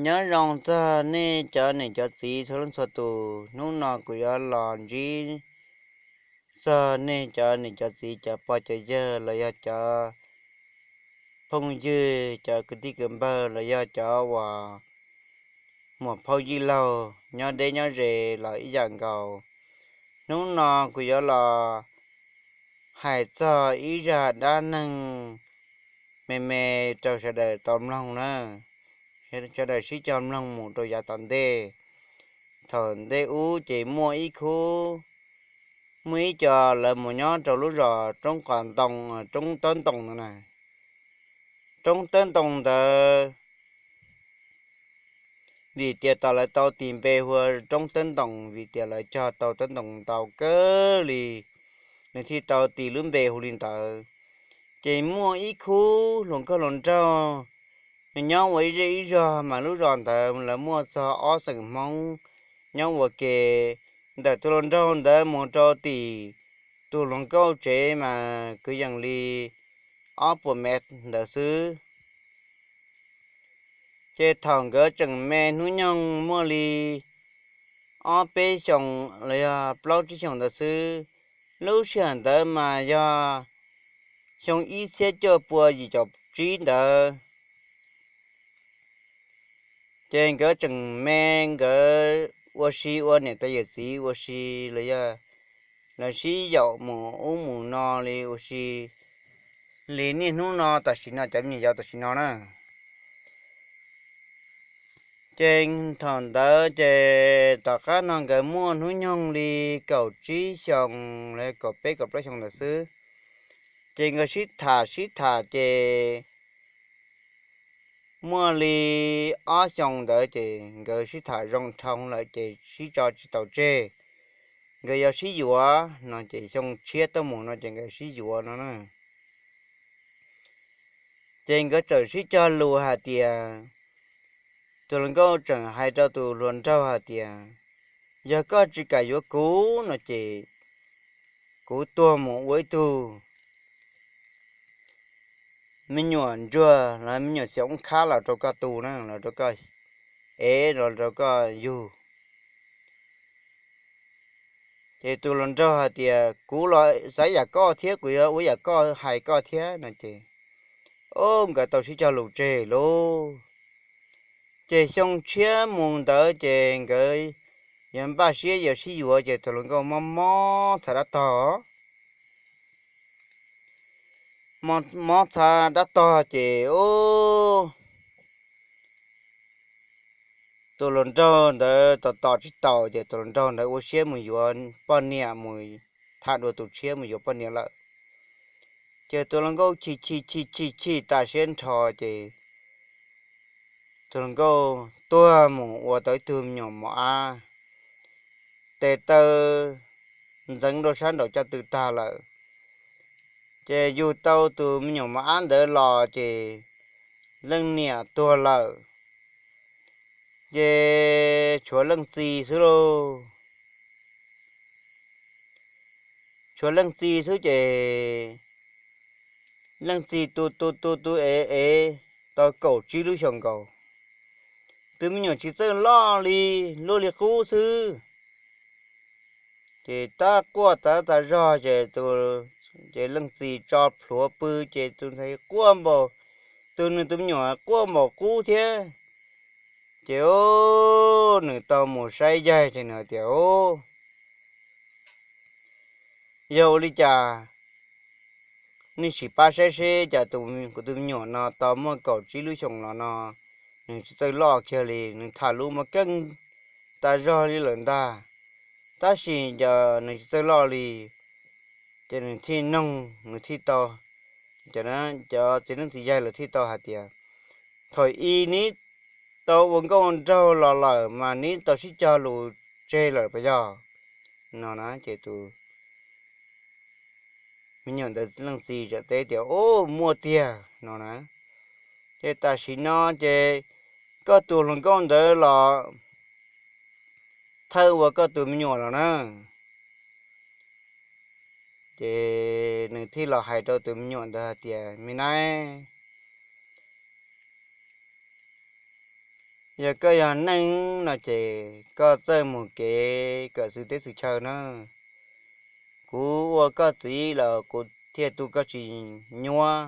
Nyob zoo txog nej cov niam cov txiv txhua leej txhua tus, hnub no kuv yuav los ntsib txog nej cov niam cov txiv, cov pog cov yawg los yog cov phooj ywg, cov kwv tij kwv npawg los yog cov uas muam phauj yij laug nyob deb nyob ze los ib yam nkaus. Hnub no kuv yuav los hais txog ib zaj dab neeg me me rau sawv daws tau mloog na, sawv daws sib cog mloog mus rau yav tom ntej. Thaum ntej ub ces muaj ib khub, muaj ib co lawv mus nyob rau lub zos roob qos ntoo, roob tawb ntoo no na. Roob tawb ntoo ntawd vim tias tom lawv tau tis npe hu ua roob tawb ntoo vim tias lawv cog tau tawb ntoo ntau kawg li, nws thiaj tau tis lub npe hu li ntawd. Ces muaj ib khub hluas nkauj hluas nraug, nws nyob ua ib zej ib zog, mas lub zos ntawd lawv muaj txog ob xeem Hmoob nyob ua ke. Ntawm tus hluas nraug ntawd mus rau tim tus hluas nkauj tsev mas kwv yees li ob puas mev ntawd xwb. Ces thaum nkawd tseem me hnub nyoog muaj li ob peb xyoos los yog plaub tsib xyoos ntawd xwb, lub sij hawm ntawd mas yog xyoo ib txhiab cuaj pua yim caum tsib ntawd. Ces nkawd tseem me, nkawd ua si ua niam tais yawm txiv ua si los yog lawv sib yaum mus ub mus no li ua si li niaj hnub no tam sim no cov me nyuam yaus tam sim no na. Ces thaum ntawd ces tom qab no nkawd muaj hnub nyoog li kaum tsib xyoos los kaum peb kaum plaub xyoos ntawd xwb. Ces nkawd sib tham sib tham ces muaj li ob xyoos ntawd ces nkawd sib tham zoo dhau lawm ces sib tso tsis tau tseg. Nkawd yuav sib yuav no ces xyoo tshiab tuaj mus no ces nkawd sib yuav no na. Ces nkawd txawm sib cog lus hais tias, tus hluas nkauj tseem hais rau tus hluas nraug hais tias, yog koj tsis kam yuav kuv no ces kuv tuag mus ua ib tug me nyuam ntsuag los me nyuam xiav oob khab los rau koj tu na, los rau koj ev, los rau koj yug. Ces tus hluas nraug hais tias, kuv los xav yam koj thiab, kuv yuav ua yam koj hais koj thiab no ces, o, nkawd tau sib cog lus tseg lauj. Ces xyoo tshiab mus ntawd ces nkawd yuav npaj siab yuav sib yuav ces tus hluas nkauj mob mob txha dab tog. Mob mob txha dab tog ces, o, tus hluas nraug ntawd tos tos tsis tau ces tus hluas nraug ntawd ua siab mus yuav poj niam, mus tham dua tus tshiab mus yuav poj niam lawm. Ces tus hluas nkauj chim chim chim chim chim tas siab nrho ces tus hluas nkauj tuag mus ua tau ib tug me nyuam mos ab, tes taw ntxeev rau sab nraum caj tw tag lawm. Ces yug tau tus me nyuam mos ab ntawd los ces leej niam tuag lawm, ces tshuav leej txiv xwb lauj. Tshuav leej txiv xwb ces leej txiv tu tu tu tu ev ev tau kaum tsib lub xyoos nkaus. Tus me nyuam tsis txawj loj li, luaj li qub xwb. Ces tab quaj tas tas zog ces, ces leej txiv tso plhuav pw ces tus ntxhais quaj npaum, tus nws tus me nyuam quaj npaum qub thiab. Ces nws tau mus saib yaig ces nws hais tias, yog ua li cas nej sim pab saib seb cas kuv tus me nyuam no tau muaj kaum tsib lub xyoos los no nws tsis txawj loj kiag li, nws tham lus mas keej tas zog li lawm ntag, tab sis cas nws tsis txawj loj li. Ces nws thiaj noog, nws thiaj tau, cov txiv neeb txiv yaig lawv thiaj tau hais tias, thaum i neb tau ua nkauj ua nraug los lawm mas neb tau sib cog lus tseg lawm puas yog? No na ces tus me nyuam ntawd leej txiv txawm teb tias, u, muaj tiag no na. Ces tam sim no ces koj tus hluas nkauj ntawd los thawj ua koj tus me nyuam los na. Ces nws thiaj los hais rau tus me nyuam ntawd hais tias, me nab, Yog koj yog neeg no ces koj txawj mus kev kawm xwm teb xwm chaw na. Kuv ua koj txiv los kuv thiaj tu koj tsis nyuaj.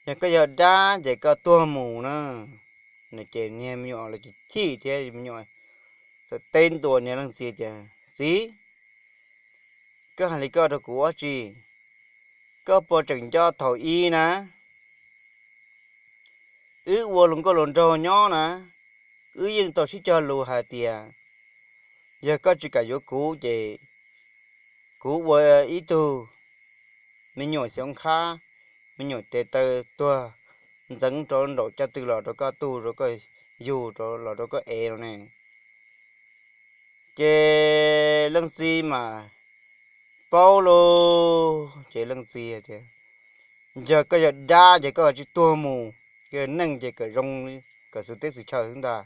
Yog koj yog dab ces koj tuag mus na. No ces niag me nyuam los chim chim thiab me nyuam txawm teb ntua niag leej txiv tias, Txiv, koj hais li koj rau kuv ua tsi? Koj puas tseem nco thaum ub na, wb ua luag nkauj luag nraug nyob na, wb yeej tau sib cog lus hais tias yog koj tsis kam yuav kuv ces kuv ua ib tug me nyuam xyoob khab, me nyuam tes taw tuag ntxeev rau nraum caj tw los rau koj tu, rau koj yug, los rau koj ev no ne. Ces leej txiv mas paub lauj, ces leej txiv tias, Yog koj yog dab ces koj tsis tuag mus, koj yog neeg ces kawm zoo, kawm xwm teb xwm chaw xwb ntag.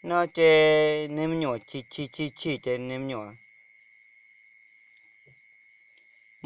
No ces niag me nyuam chim chim chim chim ces niag me nyuam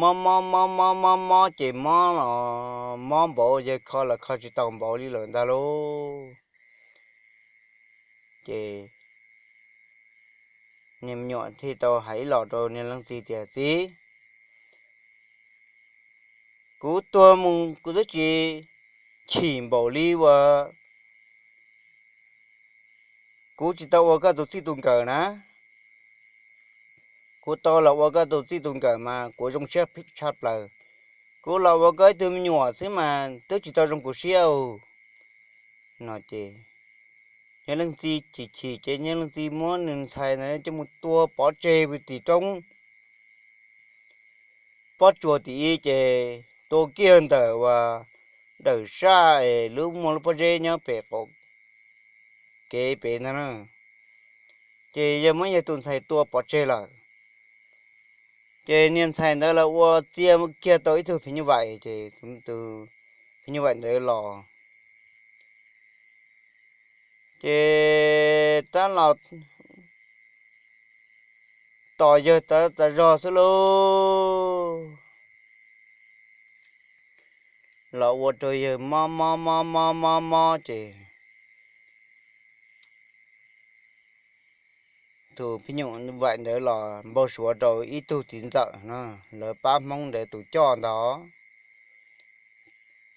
mob mob mob mob mob mob ces mob los mob npaum yawg kho los kho tsis tau npaum li lawm ntag lauj. Ces niag me nyuam thiaj tau hais ib los rau niag leej txiv tias, Txiv, kuv tuag mus kuv twb tsis chim npaum li uas kuv tsis tau ua koj tus txij tus nkawm na. Kuv tau los ua koj tus txij tus nkawm mas kuv zoo siab tshaj plaws. Kuv los ua koj ib tug me nyuam xwb mas twb tsis tau zoo kuv siab. No ces niag leej txiv chim chim ces niag leej txiv muab nws ntxhais ntawd coj mus tua pov tseg tim roob pob tsuas tim ib ces tua kiag ntawm uas dawm saj es lub muaj lub pob zeb nyob pem qaum kev pem ntag na. Ces yawg muab yawg tus ntxhais tua pov tseg lawm. Ces niag ntxhais ntawd los ua txia kiag tau ib tug phim nyuj vaim ces tus phim nyuj vaim ntawd los ces tab los tos yawg tas zog xwb lauj. Los ua rau yawg mob mob mob mob mob mob ces tus phim nyuj vaim ntawd los npau suav rau ib tug txiv ntxawm no, lawv pab Hmoob ntawd tus coj ntag.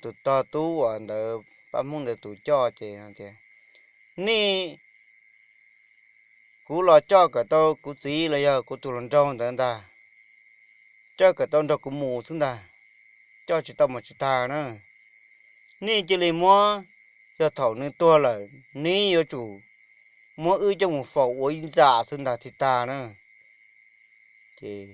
Tus tog tub uas ntawd pab Hmoob ntawd tus coj ces tias, Nej, kuv los coj kom tau kuv txiv los yog kuv tus hluas nraug ntawd ntag, coj kom tau nrog kuv mus xwb ntag, coj tsis tau mas tsis tag na. Nej cia li muab, yog thaum nws tuag lawm neb yuav tsum muab wb coj mus faus ua ib ntxa xwb ntag thiaj tag na. Ces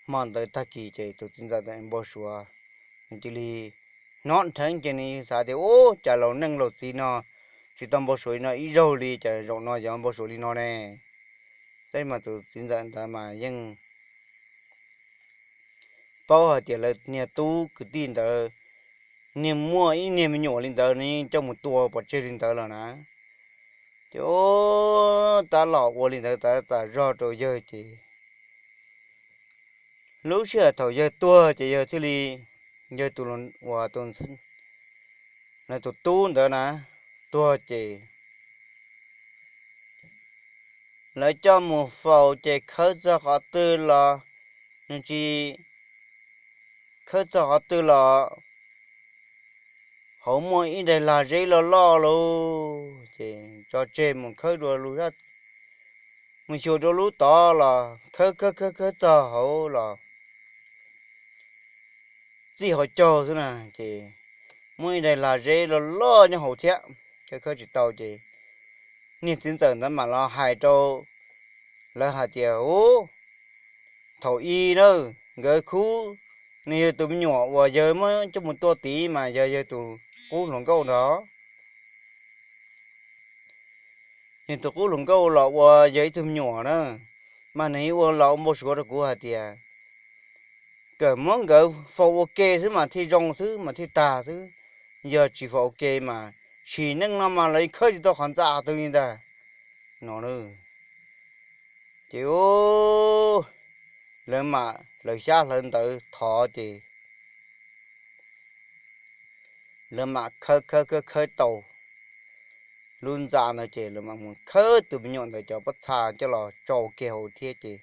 hmo ntawd tag kis ces tus txiv ntxawm npau suav, nws cia li hnov nrheev ces nws xav tias, Ub, cas laus neej laus txiv no tsis tau npau suav li no ib zaug li, cas zaum no yuav npau suav li no ne? Tab mas tus txiv ntxawm ntawd mas yeej paub hais tias lawv niag tub kwv tij ntawd, niag muaj ib niag me nyuam li ntawd nws yeej coj mus tua pov tseg li ntawd lawm na. Ces tab los ua li ntawd tas zog rau yawg ces lub sij hawm thaum yawg tuag ces yawg thiaj li, yawg tus, uas tus, tus tub ntawd na, tuag ces lawv coj mus faus ces khawb txog qhov twg los, nws tsis, khawb txog qhov twg los hauv muaj ib daim lag zeb loj loj lauj, ces tso tseg mus khawb dua lub, mus xyuas dua lub tod los khawb khawb khawb khawb txog hauv los txij hauv caug xwb na, ces muaj ib daim lag zeb loj loj nyob hauv thiab, khawb khawb tsis tau ces niag txiv ntxawm ntawd mam los hais rau lawv hais tias, Ub, thaum ub na, nkawd khub, nws yog tus me nyuam uas yawg muab coj mus tua tid mas yog yawg tus qub hluas nkauj ntag. Yawg tus qub hluas nkauj los ua yawg ib tug me nyuam na, mas nws ua los ua npau suav rau kuv hais tias kom muab nkawd faus ua ke xwb mas thiaj zoo xwb mas thiaj tag xwb, yog tsis faus ua ke mas sim neej no mas lawv khawb tsis tau qhov ntxa twg li ntag no. Ces lawv mam hlawv xyab hlawv ntawv thov ces lawv mam khawb khawb khawb khawb tau lub ntxa ntawd ces lawv mam mus khawb tus me nyuam ntawd cov pob txha coj los tsau kiag hauv thiab ces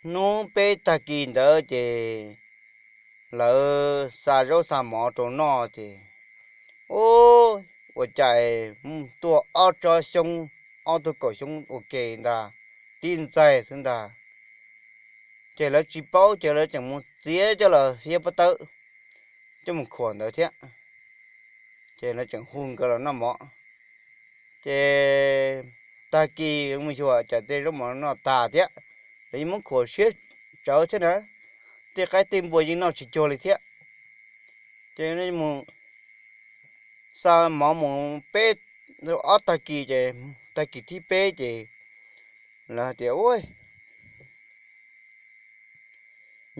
hnub peb tag kis ntawd ces lawv xa zaub xa mov rau noj ces, ub, ua cas tuaj ob tsob xyoob, ob tug kaum xyoob ua ke ntag, tib ntxaig xwb ntag. Ces lawv tsis paub ces lawv tseem mus txiav coj los thiab pob tawb coj mus khuam ntawd thiab. Ces lawv tseem hu nkawd los noj mov. Ces tag kis mus xyuas cas tej zaub mov noj tag thiab, lawv yeej muab khuam siab tsawv thiab na, tej qaib tej npua yeej noj tsis cuag li thiab. Ces mus xa mov mus peb, ob tag kis ces tag kis thib peb ces lawv hais tias, ub,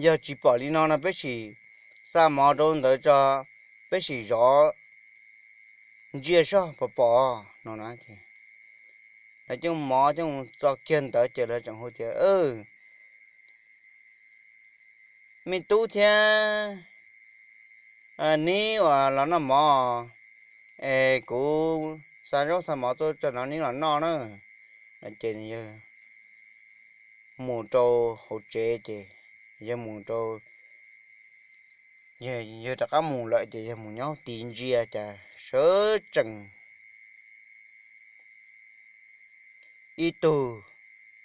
yog tsis pom li no no peb sim xa mov rau ntawd tso, peb sim zov ntsia seb puas pom no na. Lawv coj mov coj txo kiag ntawd ces lawv tseem hu tias, me tub thiab neb uas los noj mov es kuv xa zaub xa mov tuaj tso no neb los noj na. Ces mus rau hauv tsev ces yawg mus rau, yawg rov qab mus lawm ces yawg mus nyob tid ntsia cas sawv tsees ib tug,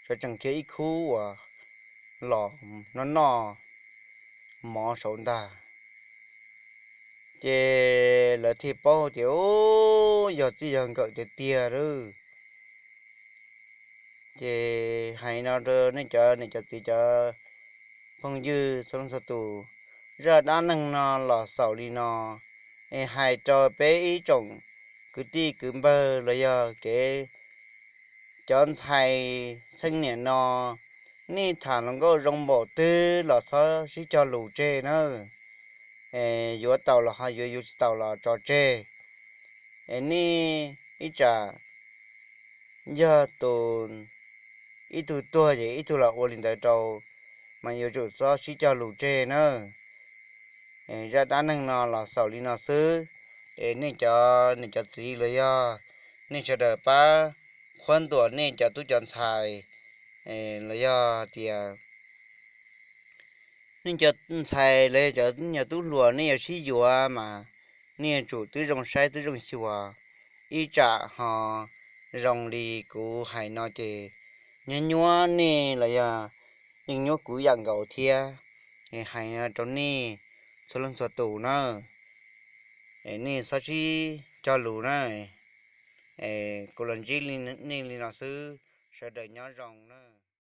sawv tsees kiag ib khub uas los noj noj mov saud ntag. Ces lawv thiaj paub tias, ub, yog txij yog nkawm tiag tiag lauj. Ces hais no rau nej cov niam cov txiv cov phooj ywg txhua leej txhua tus, zaj dab neeg no los xaus li no, es hais rau peb ib tsoom kwv tij kwv npawg los yog kev cov ntxhais txheej niam no, nej tham hluas nkauj zoo npaum twg los txhob sib cog lus tseg nawb. Es yuav tau los ho yuav, yuav tsis tau los tso tseg. Es nej ib tsam yog tus ib tug tuag ces ib tug los ua li ntawd rau, mas yuav tsum txhob sib cog lus tseg nawb. Zaj dab neeg no los xaus li no xwb. Es nej cov niam cov txiv los yog nej sawv daws pab qhuab ntuas nej cov tub cov ntxhais, los yog tias nej cov ntxhais los yog cov tub hluas nej yuav sib yuav mas nej yuav tsum twb zoo saib twb zoo xyuas, ib tsam ho zoo li kuv hais no ces nyuab nyuab nej los yog yeej nyuab kuv yam nkaus thiab. Hais rau nej txhua leej txhua tus na, nej txhob sib cog lus na. Kuv los ntsib nej li no xwb, sawv daws nyob zoo na.